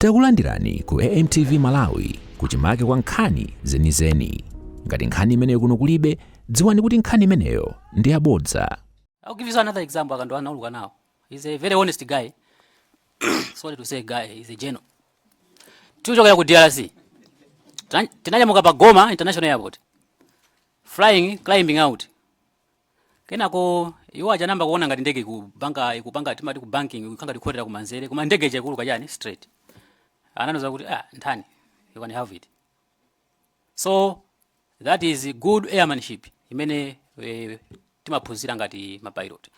Takulandirani ku AMTV Malawi kuchimake kwa nkhani zenizeni. Ngati nkhani imeneyo kuno kulibe, dziwani kuti nkhani imeneyo ndi yabodza. I'll give you another example akandowa nauluka nawo. He's a very honest guy. Sorry to say guy, he's a general. Tikuchokera ku DRC. Tinanyamuka pa Goma International Airport. Flying, climbing out. Kenako iwo aja anayamba kuona ngati ndege ikubanka, ikupanga timati ku banking, ikukhala ikukhotera kumanzere, koma ndege ija ikuuluka chani straight. Anandiuza kuti, "Ah, Nthani, you can have it." So that is good airmanship imene timaphunzira ngati mapilot.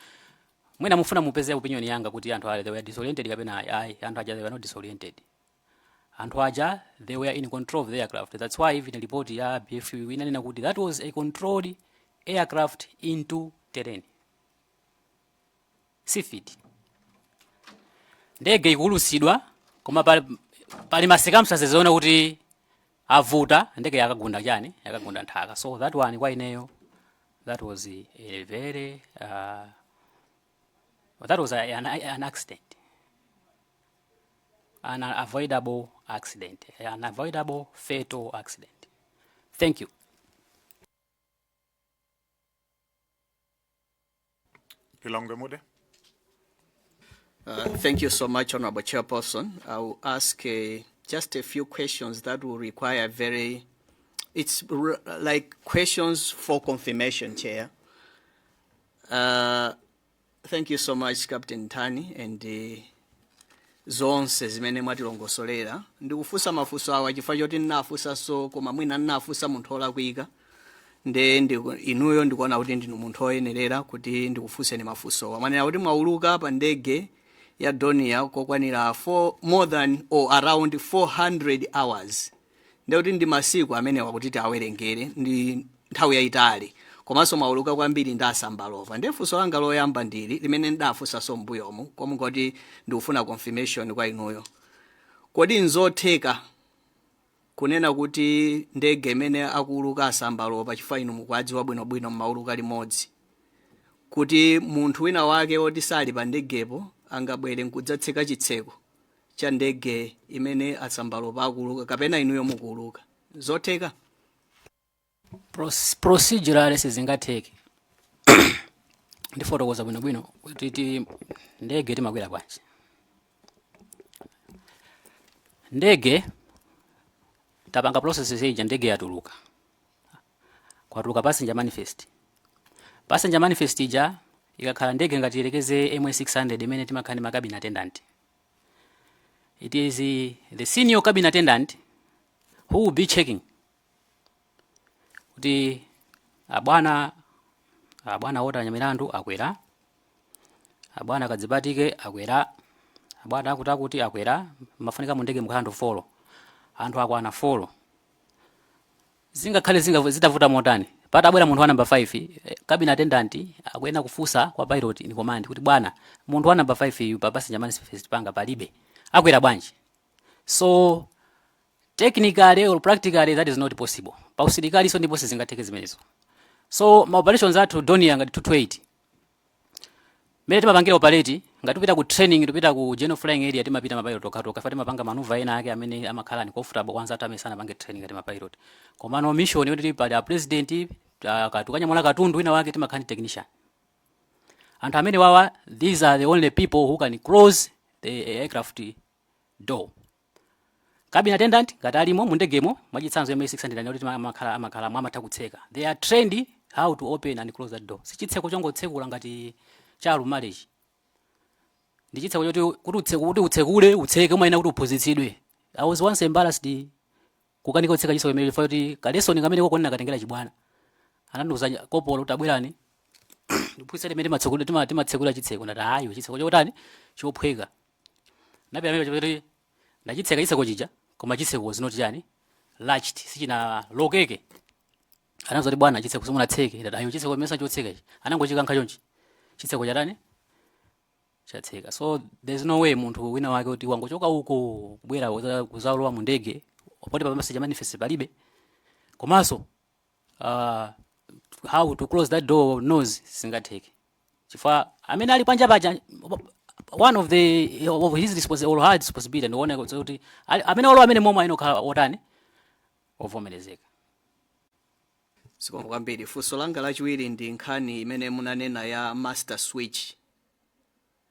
Mwina mufuna mupeze opinion yanga kuti anthu aja they were disoriented kapena ayi. Ayi, anthu aja they were not disoriented. Anthu aja they were in control of the aircraft. That's why even report ya BFU inanena kuti that was a controlled aircraft into terrain. CFIT. Ndege ikuulutsidwa, koma pali ma circumstances zoona kuti avuta, ndege yakagunda chani, yakagunda nthaka. So that one kwa ineyo, that was a very that was an accident, an avoidable accident, an avoidable fatal accident. Thank you. Lilongwe Mude. Thank you so much, Honorable Chairperson. I will ask just a few questions that will require very, it's like questions for confirmation, Chair. Thank you so much, Captain Tani, and zonse zimene mwatilongosolera. Ndikufunsa mafunso awa chifukwa choti ndinafunsanso, koma mwina ndinafunsa munthu olakwika, nde inuyo ndikuona kuti ndinu munthu oyenerera kuti ndikufunseni mafunsowa. Mwanena kuti mwauluka pa ndege ya Dornier kokwanira more than or around 400 hours, ndekuti ndi masiku amenewa kuti tiawerengere ndi nthawi yayitali, komanso mwauluka kwambiri ndi asambalova. Ndiye funso langa loyamba ndili limene ndidafunsanso m'mbuyomu, koma ngoti ndikufuna confirmation kwa inuyo: kodi nzotheka kunena kuti ndege imene akuuluka asambalova, chifukwa inu mukuwadziwa bwinobwino, mmauluka limodzi, kuti munthu wina wake woti sali pa ndegepo angabwere nkudzatseka chitseko cha ndege imene asambalopa akuuluka kapena inuyo mukuuluka? Zotheka? Procedurally sizingatheke. Ndifotokoza bwinobwino kuti ndege timakwera bwanji. Ndege tapanga process ija, ndege yatuluka, kwatuluka passenger manifest. Passenger manifest ija ikakhala ndege ngati tiyerekeze MA600 imene timakhala ndi ma cabin attendant, it is the senior cabin attendant who will be checking kuti abwana ota Nyamilandu akwera, abwana Kadzipatike akwera, abwana akuti akuti akwera. Mafunika mu ndege mukhala anthu 4, anthu akwana 4. Zingakhale zitavuta motani, patabwera munthu wa number 5, cabin attendant akuyenera kufunsa kwa pilot in command kuti, "Bwana, munthu wa number 5 yu pa passenger manifest panga palibe, akwera bwanji?" So technically or practically that is not possible. Pa usilikali so ndipo sizingatheke zimenezo. So ma operations athu, Dornier ngati 228 mmene timapangira operate, ngati tipita ku training, tipita ku general flying area, timapita mapilot okhaokha fa timapanga maneuver ena ake amene amakhala uncomfortable kwa anzathu amene sanapange training ngati mapilot. Komano mission yoti pali a president, tukanyamula katundu wina wake, timakhala ndi technician. Anthu amene wawa, these are the only people who can close the aircraft door. Cabin attendant ngati alimo mu ndegemo, mwachitsanzo MA600 kuti amakhala amatha kutseka. They are trained how to open and close that door. Sichitseko chongotsekula ngati cha alumalechi, ndi chitseko choti kuti utsekule, utseke, umayenera kuti uphunzitsidwe. I was once embarrassed kukanika kutseka chitseko imene chifukwa choti kalesoni kamene kokoni nakatengera chibwana. Anandiuza kopolo kuti, "Abwerani ndiphunzitse limene timatsekula chitseko." Ndati, "Ayi, chitseko chotani, chophweka." Napita amene choti ndachitseka chitseko chija, koma chitseko was not chani, latched, sichinalokeke. Anauza kuti, "Bwana, chitseko simunatseke." Ndati, "Ayo, chitseko imene chotseka ichi." Anangochikankha chonchi, chitseko chatani, chatseka. So there's no way munthu wina wake kuti wangochoka uko kubwera kuzalowa mu ndege poti pa passenger manifest palibe, komanso how to close that door knows, singatheke chifukwa amene ali panja paja One of his responsibility or her responsibility ndikuona kuti amene olowa amene momwe ayinokhala otani, ovomerezeka. Zikomo kwambiri. Funso langa lachiwiri ndi nkhani imene munanena ya master switch,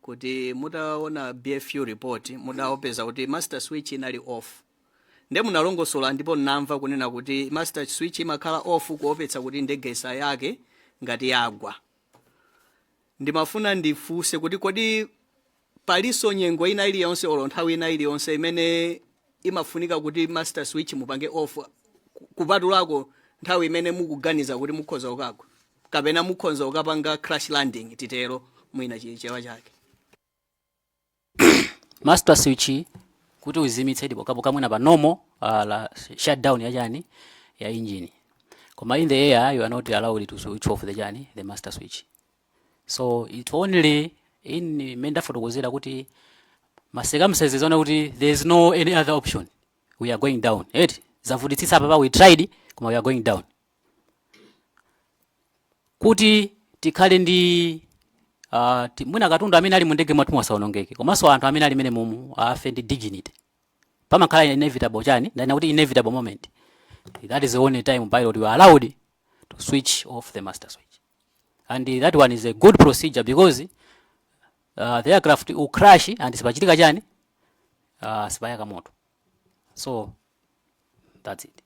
kuti mutaona BFU report mudaopeza kuti master switch inali off. Nde munalongosola ndipo namva kunena kuti master switch imakhala off kuopetsa kuti ndege isayake ngati yagwa. Ndimafuna ndifunse kuti kodi palinso nyengo ina iliyonse olo nthawi ina iliyonse imene imafunika kuti master switch mupange off, kupatulako nthawi imene mukuganiza kuti mukhoza kukagwa kapena mukhoza kukapanga crash landing, titero mwina chichewa chake? Master switch kuti uzimitse ndipo kamwina pa normal la shutdown ya chani, ya engine, koma in the air you are not allowed to switch off the chani, the master switch. So it only in imene ndafotokozera kuti ma circumstances ona kuti there is no any other option, we are going down, eti zavutitsitsa papa, we tried koma we are going down, kuti tikhale ndi mwina katundu amene ali mu ndege mwathu asaonongeke, komanso anthu amene ali mene mumu afe ndi dignity, pamakhala inevitable chani, ndana kuti inevitable moment. That is the only time pilot you are allowed to switch off the master switch, and that one is a good procedure because the aircraft will crash and sipachitika chani, sipayaka moto. So that's it.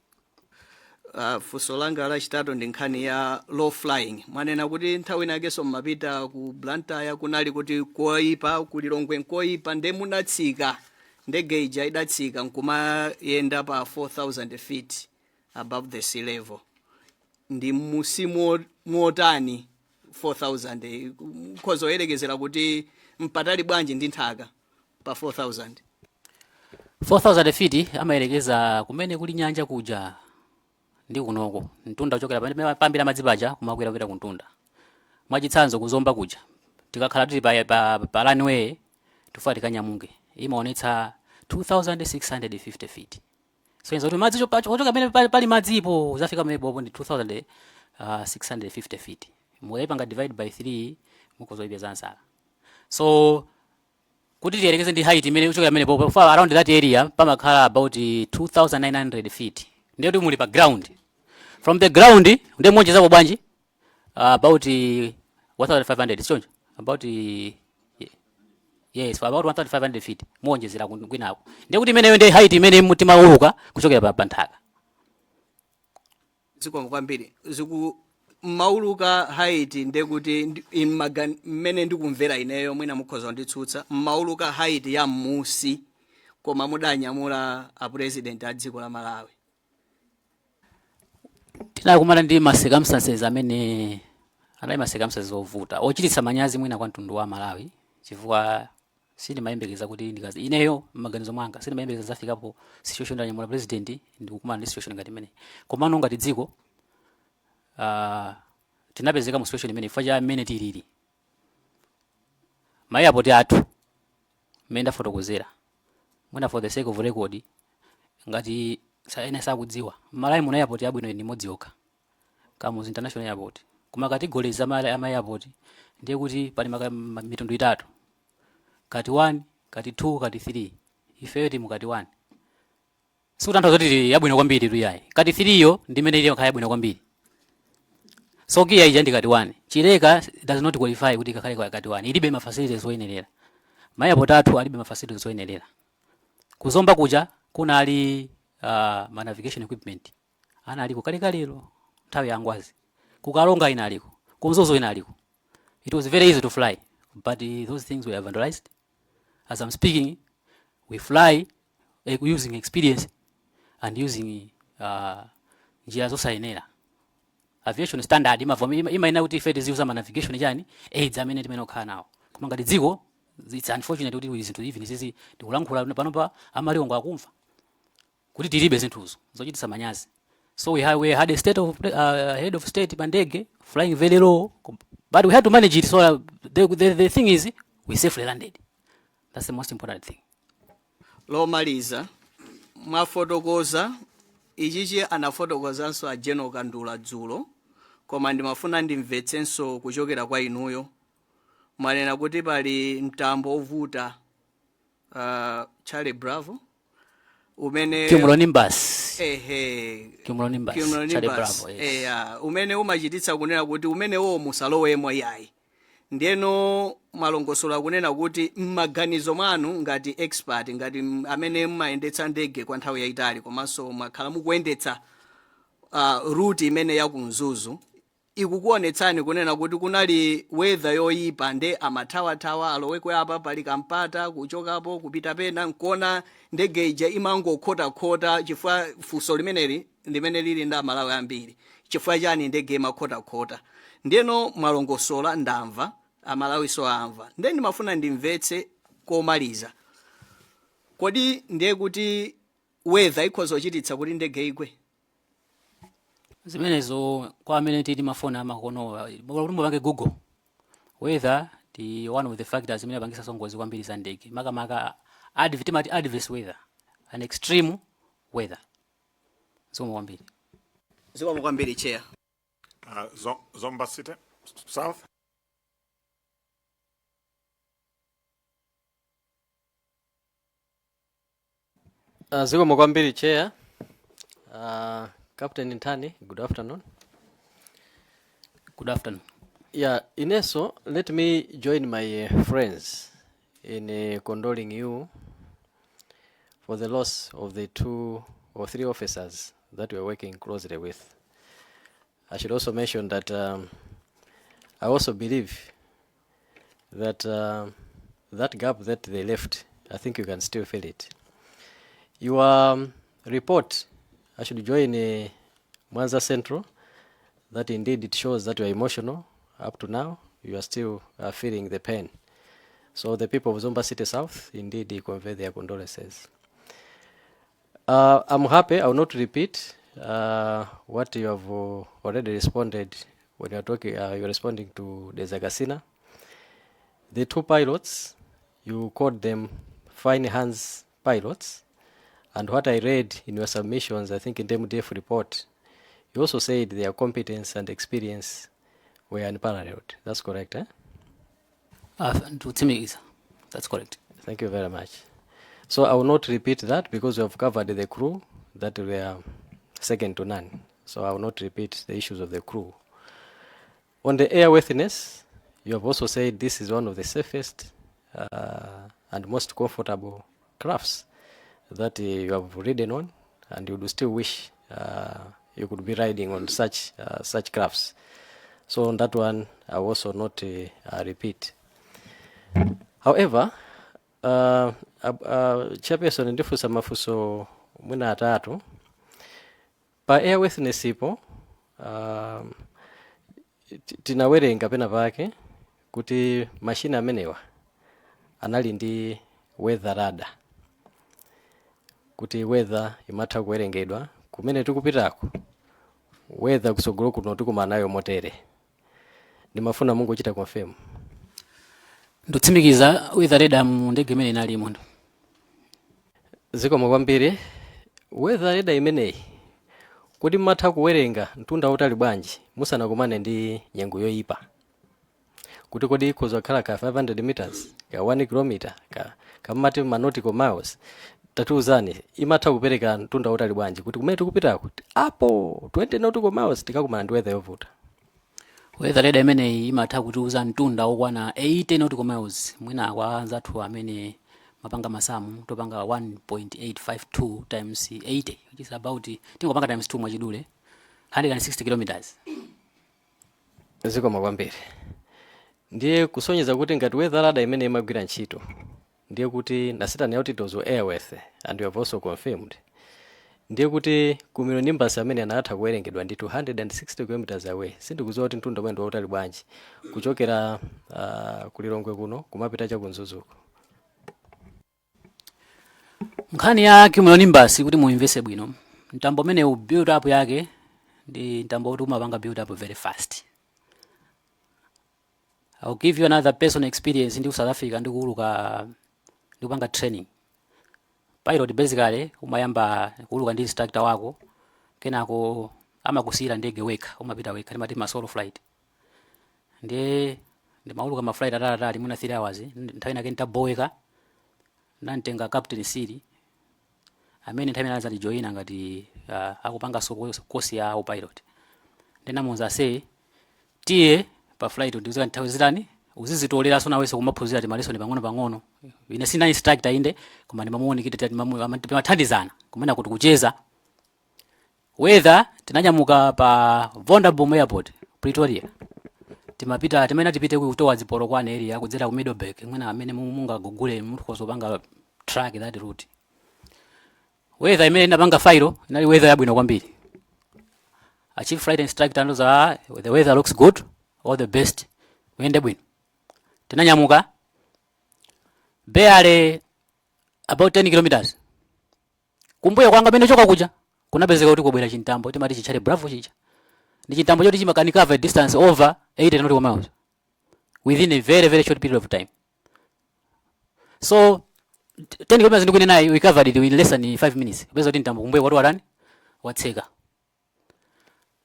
Funso langa lachitatu ndi nkhani ya low flying. Mwanena kuti nthawi inakenso mmapita ku Blantyre kunali kuti koyipa, ku Lilongwe nkoyipa, nde munatsika, ndege ija idatsika nkumayenda pa 4000 feet above the sea level. Ndi musi motani 4000? Mukhoza kuyerekezera kuti mpatali bwanji ndi nthaka pa 4000? 4000 feet amayerekeza kumene kuli nyanja kuja ndi kunoko, mtunda kuchokera pamene pambira madzi paja kumakwera kupita kuntunda. Mwachitsanzo, kuzomba kuja tikakhala tili pa runway tufa tikanyamuke, imaonetsa 2650 feet. So inza kuti madzi kuchoka pamene pali madzipo uzafika pamene popo ndi 2650 feet. Mukayipanga divide by 3 mukuzoipeza answer. So kuti tiyerekeze ndi height imene kuchokera pamene popo fa around that area pamakhala about 2900 feet. Ndiye kuti muli pa ground, from the ground ndiye muonjezapo bwanji, about 1500, sichoncho? About yes, about 1500 feet muonjezera kwinako. Ndiye kuti imeneyo ndiye height imene timauluka kuchokera pa nthaka. Zikomo kwambiri. Ziku mmauluka height, ndekuti mmene ndikumvera ineyo, mwina mukhoza kunditsutsa, mmauluka height ya mmusi koma mudanyamula a president a dziko la Malawi. Tinakumana ndi ma circumstances amene anali ma circumstances ovuta, ochititsa manyazi mwina kwa mtundu wa Malawi, chifukwa sindimayembekeza kuti ndikazi ineyo m'maganizo mwanga sindimayembekeza zafikapo situation ndanyamula president ndikukumana ndi situation ngati imene. Komano ngati dziko tinapezeka mu situation imene chifukwa cha mmene tilili ma airport athu, mmene ndafotokozera. Mwina for the sake of record, ngati ena sakudziwa, Malawi muno airport yabwino ndi imodzi yokha, Kamuzu International Airport. Koma categories ama airport ndiye kuti pali mitundu itatu: cat 1, cat 2, cat 3. Ifeyo tili mu cat 1. Sikutanthauza kuti tili yabwino kwambiri tu, yayi. Cat 3 yo ndi imene ili yakhala yabwino kwambiri. So KIA ija ndi cat 1. Chileka does not qualify kuti ikakhale kwa cat 1, ilibe ma facilities oyenerera. Ma airport athu alibe ma facilities oyenerera. Kuzomba kuja kunali ma navigation equipment analiko kalekalelo nthawi ya Ngwazi, kukalonga inaliko, kumzuzu inaliko. It was very easy to fly, but those things were vandalized. As I'm speaking, we fly using experience and using njira zosayenera. Aviation standard imayenera kuti ife tiziuza ma navigation chani, aids amene timene okhala nawo. Koma ngati dziko, it's unfortunate kuti zinthu even zizi ndikulankhula panopa amaliwongo akumva kuti tilibe zinthuzo, zochititsa manyazi. So we had a state of head of state pa ndege flying very low, but we had to manage it. So the thing is we safely landed. That's the most important thing. Lomaliza, mwafotokoza ichichi, anafotokozanso a General Kandula dzulo, koma ndimafuna ndimvetsenso kuchokera kwa inuyo. Mwanena kuti pali mtambo ovuta, Charlie Bravo umene Cumulonimbus. Ehe. Cumulonimbus, Charlie Cumulonimbus. Bravo, yes. Eya, umene umachititsa kunena kuti umenewo musalowemo yayi. Ndiyeno malongosola kunena kuti m'maganizo mwanu ngati expert, ngati amene mmayendetsa ndege kwa nthawi yayitali, komanso mwakhala mukuyendetsa route imene ya ku Mzuzu, ikukuonetsani kunena kuti kunali weather yoyipa, nde amathawathawa aloweko apa pali kampata kuchokapo kupita pena, nkuona ndege ija imangokhotakhota. Chifukwa funso limeneli limene lili ndi Amalawi ambiri, chifukwa chani ndege imakhotakhota? Ndiyeno mwalongosola, ndamva, Amalawiso amva. Nde ndimafuna ndimvetse komaliza, kodi ndiye kuti weather ikhoza kuchititsa kuti ndege igwe? Zimenezo kwa amene tili mafoni amakono, kuti mupange Google weather, ndi one of the factors imene apangisa ngozi kwambiri za ndege, makamaka timati adverse weather, an extreme weather. Zikomo kwambiri. Zikomo kwambiri, Chair. Zomba City South. Zikomo kwambiri, Chair. Captain Ntani, good afternoon. Good afternoon. Yeah, ineso let me join my friends in condoling you for the loss of the two or three officers that we are working closely with. I should also mention that I also believe that that gap that they left, I think you can still fill it. Your report, I should join Mwanza Central, that indeed it shows that you are emotional up to now. You are still feeling the pain. So the people of Zomba City South indeed convey their condolences. I'm happy, I will not repeat what you have already responded when you are talking, you are responding to Dedza Kasina. The two pilots, you called them fine hands pilots. And what I read in your submissions, I think in the MDF report, you also said their competence and experience were unparalleled. That's correct, eh? Ndikutsimikiza, that's correct. Thank you very much. So I will not repeat that because we have covered the crew that were second to none. So I will not repeat the issues of the crew. On the airworthiness, you have also said this is one of the safest and most comfortable crafts that you have ridden on, and you would still wish you could be riding on such crafts. So on that one, I will also not repeat. However, Chairperson, ndifunsa mafunso mwina atatu pa airworthiness ipo. Tinawerenga pena pake kuti mashina amenewa anali ndi weather radar, kuti weather imatha kuwerengedwa kumene tikupitako, weather kutsogolo kuno tikumana nayo motere. Ndimafuna mungochita confirm. Ndikutsimikiza, weather radar mu ndege imene inalimo. Zikomo kwambiri. Weather radar imeneyi, kuti mmatha kuwerenga mtunda utali bwanji musanakumane ndi nyengo yoyipa, kuti kodi ikhoza kukhala ka 500 meters, ka 1 kilometer, ka kamati ma nautical miles? Tatiuzani, imatha kupereka mtunda utali bwanji kuti kumene tikupitako apo 20 nautical miles tikakumana ndi weather yovuta? Weather radar imeneyi imatha kutiuza mtunda wokwana 80 nautical miles. Mwina kwa anzathu amene mapanga masamu, topanga 1.852 times 80, which is about, tingopanga times 2 mwachidule, 160 kilometers. Zikomo kwambiri. Ndiye kusonyeza kuti ngati weather radar imene imagwira ntchito, ndiye kuti nasitani yakuti it was airworthy, and you have also confirmed, ndiye kuti cumulonimbus amene anatha kuwerengedwa ndi 260 kilometers away. Sindikudziwa kuti mtunda umene ndi wautali bwanji kuchokera kulilongwe kuno kumapita chaku Mzuzuko. Nkhani ya cumulonimbus, kuti muimvese bwino, mtambo umenewu build up yake ndi mtambo kuti umapanga build up very fast. I'll give you another personal experience. Ndi ku South Africa, ndikuuluka, ndikupanga training pilot. Basically umayamba kuuluka ndi instructor wako, kenako amakusiyira ndege wekha, umapita wekha, timati ma solo flight. Ndiye Ndimauluka ma flight ataliatali, mwina 3 hours. Nthawi inake nditaboweka, nantenga Captain Siri amene nthawi imene anazatijoyina ngati akupanganso course ya pilot. Ndinamuwuza, "Ase, tiye pa flight, ndizika nthawi zitani uzizitoleranso nawenso kumaphunzira ti ma lesson pang'ono pang'ono." Ine sina instructor inde, koma ndimamuunikira, timathandizana kumene kuti kucheza. Weather, tinanyamuka pa Wonderboom Airport, Pretoria, timapita, timene tipite ku towards Polokwane area kudzera ku Middelburg. Mwina amene mungagugule muthu panga track that route. Weather imene inapanga file inali weather yabwino kwambiri. A chief flight instructor andiuza, "Ah, the weather looks good, all the best, uyende bwino." Tinanyamuka, barely about 10 kilometers kumbuyo kwanga pene choka kuja kunapezeka kuti kubwera chintambo, timati chi Charlie Bravo chija. Ndi chintambo choti chimakani cover distance over 80 nautical miles within a very very short period of time. So 10 kilometers ndikunenayi, we covered it in less than 5 minutes. Kupeza kuti mtambo kumbuyo kwati watani, watseka.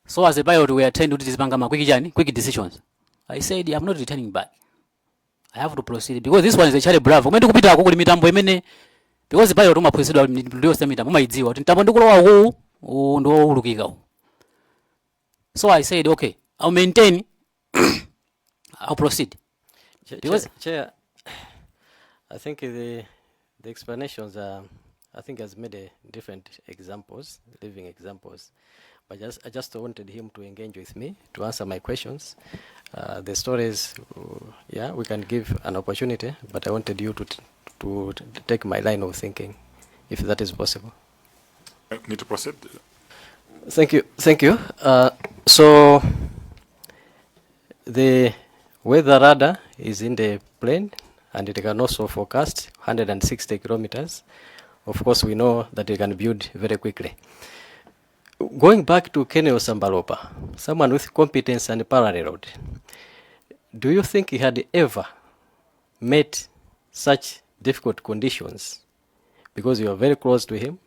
So as a pilot, we are trained kuti tizipanga ma quick chani, quick decisions. I said, "I'm not returning back, I have to proceed because this one is a Charlie Bravo. Kumene ndikupitako kuli mitambo imene," because pilot umaphunzitsidwa mitundu yonse ya mitambo, umayidziwa kuti mtambo ndikulowa uwu, uwu ndi wowulukika uwu. So I said, "Okay, I'll maintain, I'll proceed." Chair, I think the explanations are, I think has made a different examples, living examples. But I just wanted him to engage with me to answer my questions. The stories, yeah, we can give an opportunity, but I wanted you to take my line of thinking, if that is possible. Need to proceed. Thank you, thank you. So the weather radar is in the plane and it can also forecast 160 kilometers. Of course, we know that it can build very quickly. Going back to Kenny Sambalopa, someone with competence and paralleled, do you think he had ever met such difficult conditions? Because you are very close to him.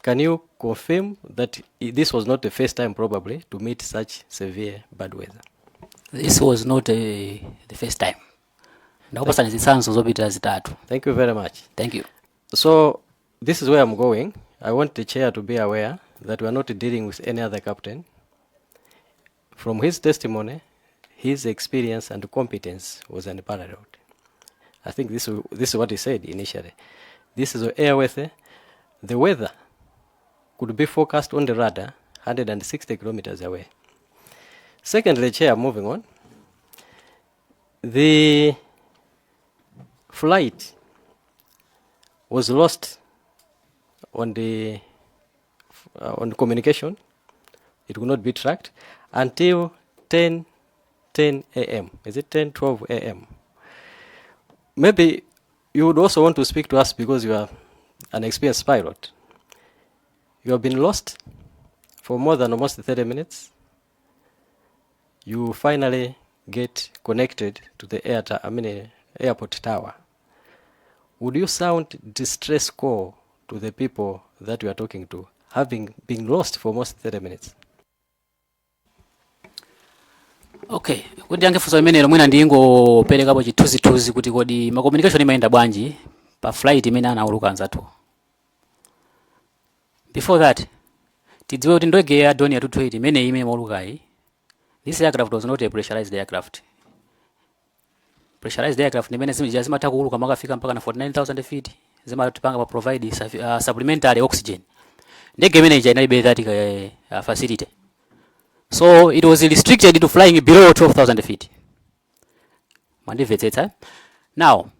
Can you confirm that this was not the first time probably to meet such severe bad weather? This was not the first time. Ndakupasani zitsanzo zopitira zitatu. Thank you very much. Thank you. So this is where I'm going. I want the chair to be aware that we are not dealing with any other captain. From his testimony, his experience and competence was unparalleled. I think this is what he said initially. This is airworthy. The weather could be forecast on the radar 160 kilometers away. Secondly, Chair, moving on, the flight was lost on communication. It could not be tracked until 10:10 a.m. Is it 10, 12 a.m.? Maybe you would also want to speak to us because you are an experienced pilot. You have been lost for more than almost 30 minutes. You finally get connected to the I mean, airport tower. Would you sound distress call to the people that you are talking to, having been lost for almost 30 minutes? Okay, kuti ndiyankhe funso limenelo, mwina ndingoperekapo chithunzithunzi kuti kodi ma communication imayenda bwanji pa flight imene anauluka anzathu. Before that, tidziwe kuti ndege ya Dornier 228 imene imene imaulukayi, this aircraft was not a pressurized aircraft. Pressurized aircraft ndimene zimija zimatha kuuluka makafika mpaka na 49,000 feet, zimatipanga pa provide supplementary oxygen. Ndege imene ija inalibe that facility, so it was restricted to flying below 12,000 feet. Mwandimvetsetsa? Now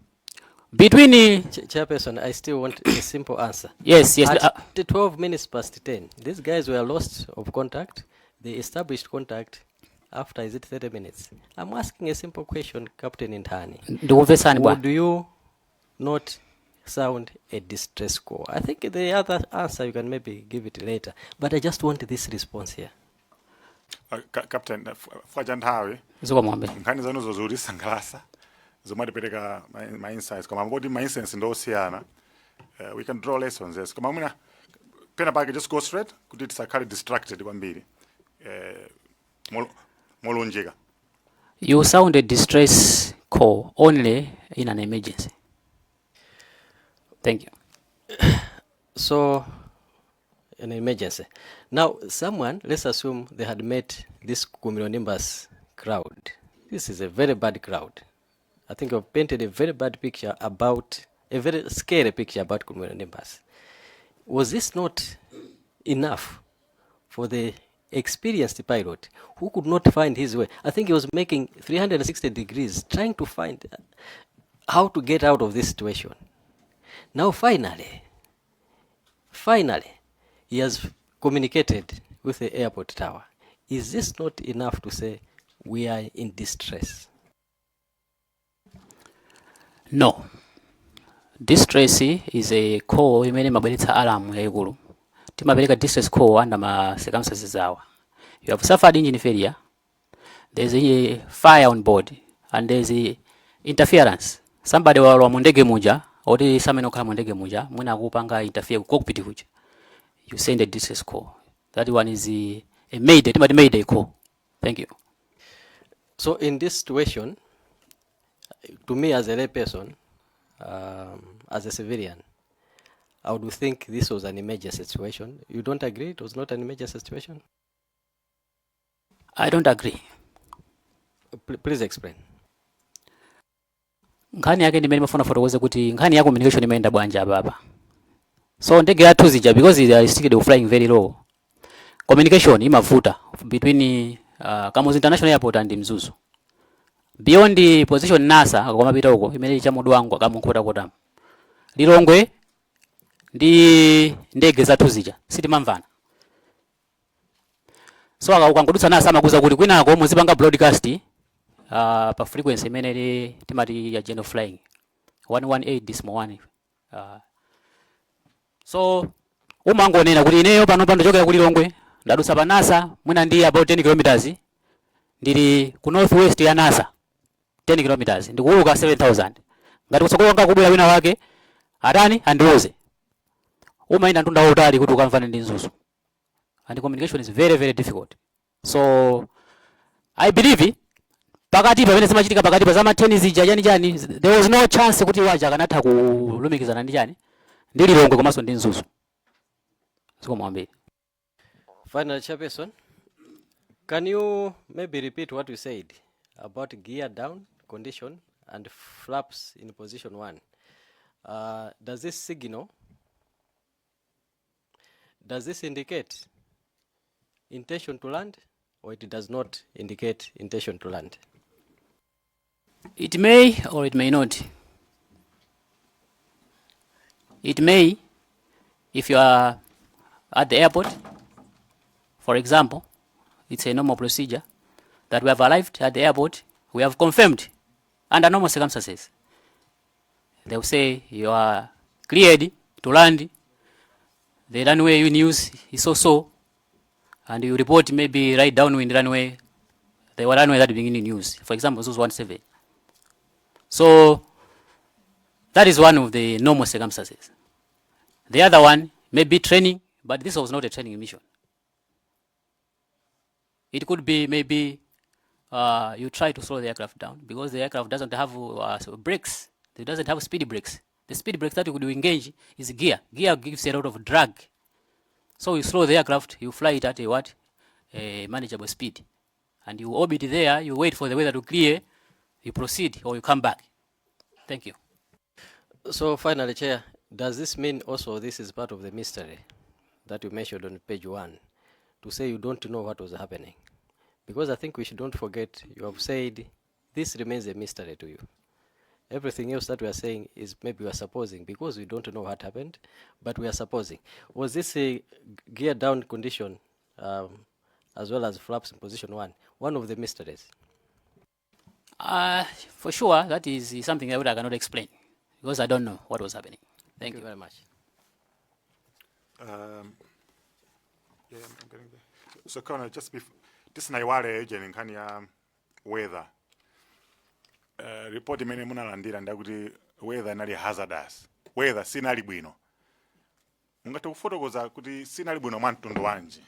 between Chairperson, I still want a simple answer. Yes. At 12 minutes past 10, these guys were lost of contact. They established contact after, is it 30 minutes? I'm asking a simple question, Captain Intani. Ndikumvetsani, bwana. Would you not sound a distress call? I think the other answer you can maybe give it later, but I just want this response here. Captain, chifukwa cha nthawi, Zikomo kwambiri. Nkhani zanuzo zikutisangalatsa zomwe atipereka ma insights, koma kodi ma insights ndosiyana. We can draw lessons, yes, koma mwina pena pake just go straight kuti tisakhale distracted kwambiri, molunjika. You sound a distress call only in an emergency. Thank you. So, an emergency. Now, someone, let's assume they had met this cumulonimbus cloud. This is a very bad cloud. I think you've painted a very bad picture about, a very scary picture about cumulonimbus. Was this not enough for the experienced pilot who could not find his way? I think he was making 360 degrees trying to find how to get out of this situation. Now, finally, he has communicated with the airport tower. Is this not enough to say we are in distress? No. Distress is a call imene imabweretsa alarm yayikulu. Timapereka distress call under ma circumstances awa: you have suffered engine failure, there's a fire on board, and there's a interference, somebody walowa mu ndege muja oti samene okhala mu ndege muja, mwina akupanga interfere ku cockpit kuja. You send a distress call. That one is a mayday, timati mayday call. Thank you. So, in this situation, to me as a layperson, as a civilian, I would think this was an emergency situation. You don't agree? It was not an emergency situation? I don't agree. Please explain. Nkhani yake ndimene mafuna fotokoze kuti nkhani ya communication imayenda bwanji apapa. So ndege yathu zija, because they are still flying very low, communication imavuta between Kamuzu International Airport and Mzuzu. Beyond the position NASA akamapita uko imene chamudwangu akamunkhotakota, Lilongwe ndi ndege zathu zija sitimamvana. So ukangodutsa NASA amakuza kuti kwinako muzipanga broadcast pa frequency imene ili timati ya general flying, 118.1. So umangonena kuti ineyo pano pandochokera ku Lilongwe, ndadutsa pa NASA mwina ndi about 10 kilometers, ndili ku northwest ya NASA 10 kilometers, ndikuuluka 7000. Ngati kutsogolo kwanga kubwera wina wake atani, andiuze. Umayenda mtunda wautali kuti ukamvane ndi Mzuzu, and communication is very, very difficult. So I believe pakati pamene zimachitika pakati pa zama 10 zija, chani chani, there was no chance kuti waja akanatha kulumikizana ndi chani, ndi Lilongwe komanso ndi Mzuzu. Zikomo kwambiri. Final, Chairperson, can you maybe repeat what you said about gear down condition and flaps in position one? Does this signal, does this indicate intention to land or it does not indicate intention to land? It may or it may not. It may, if you are at the airport, for example, it's a normal procedure that we have arrived at the airport, we have confirmed under normal circumstances. They will say you are cleared to land, the runway you use is so so, and you report maybe right downwind runway, the runway that being in use. For example, Mzuzu 17. So that is one of the normal circumstances. The other one may be training, but this was not a training mission. It could be maybe you try to slow the aircraft down because the aircraft doesn't have brakes. It doesn't have speed brakes. The speed brakes that you could engage is gear. Gear gives a lot of drag. So you slow the aircraft, you fly it at a what? A manageable speed. And you orbit there, you wait for the weather to clear, you proceed or you come back. Thank you. So finally, Chair, does this mean also this is part of the mystery that you mentioned on page one, to say you don't know what was happening? Because I think we should not forget you have said this remains a mystery to you. Everything else that we are saying is maybe we are supposing because we don't know what happened, but we are supposing. Was this a gear down condition as well as flaps in position one, one of the mysteries? For sure, that is something that I cannot explain because I don't know what was happening. Thank you. Very much. Yeah, I'm getting there. So, Colonel, just before, tisanaiwale ejeni nkhani ya weather. Report imene munalandira ndakuti weather inali hazardous. Weather sinali bwino. Mungathe kufotokoza kuti sinali bwino mwa mtundu wanji?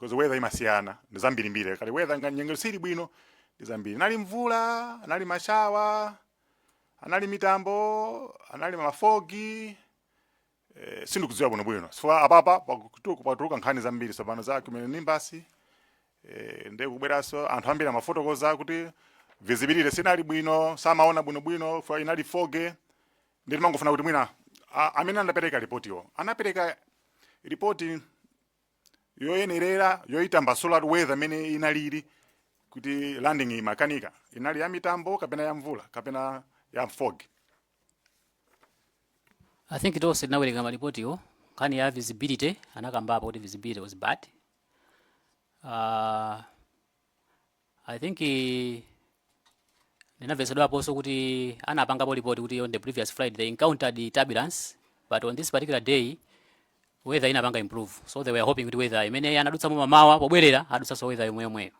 Because weather imasiyana, ndi zambirimbiri. Kali weather nga nyengo sili bwino, ndi zambiri. Anali mvula, anali ma shower, anali mitambo, anali ma fog, sindikudziwa bwinobwino chifukwa apapa patuluka nkhani zambiri tsopano za cumulonimbus, ndiye kubweranso anthu ambiri amafotokoza kuti visibility sinali bwino, samaona bwinobwino fa inali fog. Ndi timangofuna kuti mwina amene anapereka ripotiwo anapereka ripoti yoyenerera yoyitambasula weather imene inalili kuti landing imakanika, inali ya mitambo kapena ya mvula kapena ya fog. I think tonse tinawerenga malipotiwo. Nkhani ya visibility anakambapo kuti visibility was bad. I think ndinamvetsedwaponso kuti anapangapo report kuti on the previous flight they encountered turbulence, but on this particular day weather inapanga improve, so they were hoping kuti weather imene anadutsamo mamawa, pobwerera adutsanso weather yomweyomweyo.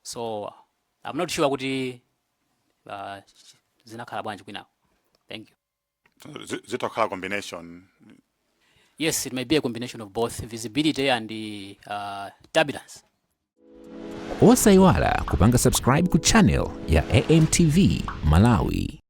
So I'm not sure kuti zinakhala bwanji kwinawo. Thank you. Zitakhala combination. Yes, it may be a combination of both visibility and the turbulence. Osayiwala kupanga subscribe ku channel ya AMTV Malawi.